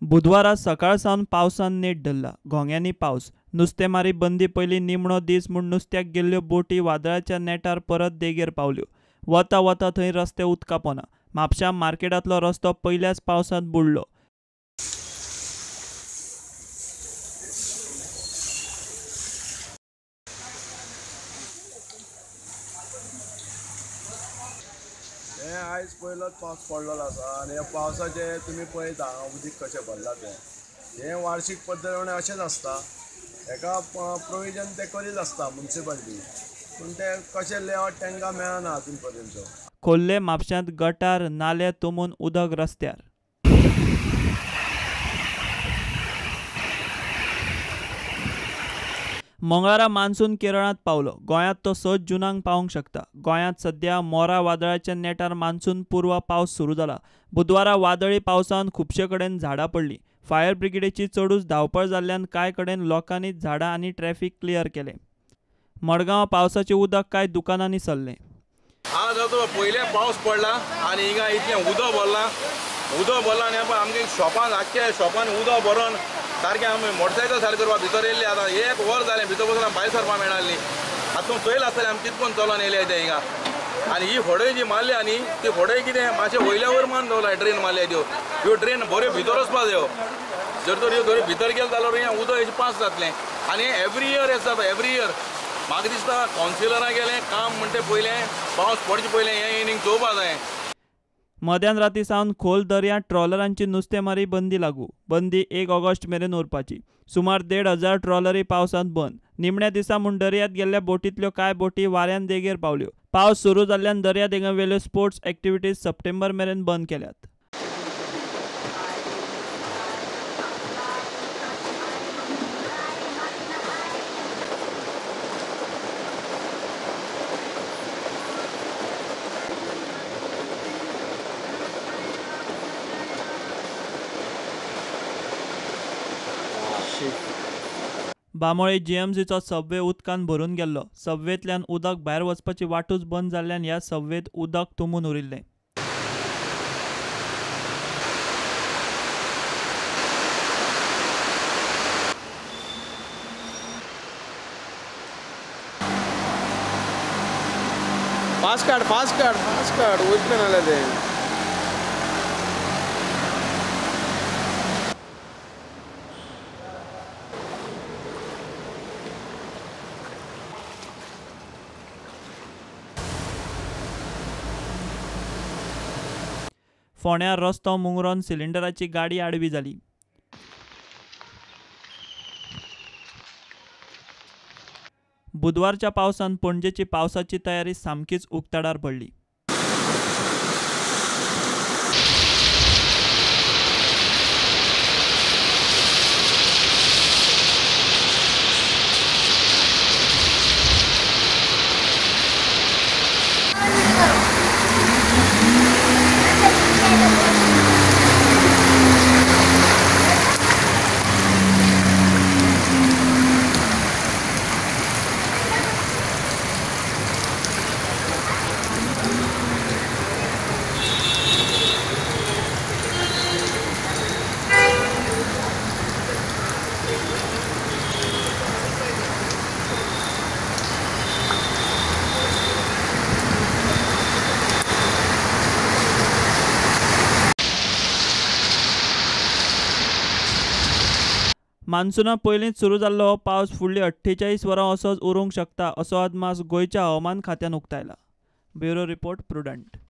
बुधवारा सकाळ सावन पावसान नेट धरला. घोंग्यांनी पावस. नुस्तेमारी बंदी पयलीं निमणो दीस म्हूण नुस्त्याक गेल्ल्यो बोटी वादळाच्या नेटार परत देगेर पावल्यो. वता वता थंय रस्ते उदका पोना. म्हापश्यां मार्केटांतलो रस्तो पयल्याच पावसांत बुडलो. हे आयज पयलोच पावस पडलेलो आसा आनी ह्या पावसाचें तुमी पळयता उदीक कशें भरलां तें. हें वार्षीक पद्दतीन अशेंच आसता. हेका प्रोविजन ते करीत आसता मुन्सिपालिटी, पूण ते कशें लेआवट तांकां मेळना अजून पर्यंत. खोर्ले म्हापश्यांत गटार नाले तुंबून उदक रस्त्यार. मंगळारा मान्सून केरळांत पावलो. गोंयांत तो 6 जूनाक पावंक शकता. गोंयांत सध्या मोरा वादळाच्या नेटार मान्सून पूर्व पावस सुरू जाला. बुधवारा वादळी पावसान खुबशे कडेन झाडां पडलीं. फायर ब्रिगेडीची चडूच धांवपळ जाल्ल्यान कांय कडेन लोकांनी झाडां आनी ट्रॅफिक क्लियर केलें. मडगांव पावसाचें उदक कांय दुकानांनी सरलें. आज आतां पयले पावस पडला आनी हिंगा इतलें उदक भरलां. उदक भरलां आनी आमगे शॉपान आख्ख्या शॉपान उदक भरून सारकें आमी मोटरसायकल सारकें करपाक भितर येयल्ले. आतां एक वर जालें भितर बसून भायर सरपाक मेळनासली. आतां तूं चोयलां आसतलें आमी कितकोन चलोन येयले ते हिंगा. आनी ही फडय जी मारल्या न्ही ती फडय कितें मातशें वयल्या वयर मान दवरला ड्रेन मारल्या त्यो. ह्यो ड्रेन बऱ्यो भितर वचपा जायो. जर तर ह्यो बऱ्यो भितर गेले जाल्यार हें उदक हें पास जातलें. आनी एवरी इयर हें जाता एवरी इयर. म्हाका दिसता कावन्सिलरां गेलें काम म्हणटे पयलें पावस पडचे पयलें हें इनिंग चोवपा जाय. मध्यान राती सावन खोल दर्यांत ट्रॉलरांची नुस्तेमारी बंदी लागू. बंदी 1 ऑगस्ट मेरेन उरपाची. सुमार 1500 ट्रॉलरी पावसांत बंद. निमण्या दिसा म्हूण दर्यांत गेल्ल्या बोटींतल्यो कांय बोटी वाऱ्यान देगेर पावल्यो. पावस सुरू जाल्ल्यान दर्यादेगांवेल्यो स्पोर्ट्स एक्टिविटीज सप्टेंबर मेरेन बंद केल्यात. बांबोळे जीएमसीचो सबवे उदकान भरून गेल्लो. सबवेंतल्यान उदक भायर वचपाची वाटूच बंद जाल्ल्यान ह्या सबवेंत उदक तुंबून उरिल्लें. फास्ट काड फास्ट काड फास्ट काड वयतलें नाल्यार तें. फोंड्यार रस्तो मुंगरोन सिलिंडराची गाडी आडवी जाली. बुधवारच्या पावसान पणजेची पावसाची तयारी सामकीच उक्ताडार पडली. मान्सूना पयलींच सुरू जाल्लो हो पावस फुडलीं 48 वरां असोच उरूंक शकता असो अदमास गोंयच्या हवामान खात्यान उक्तायला. Bureau report, Prudent.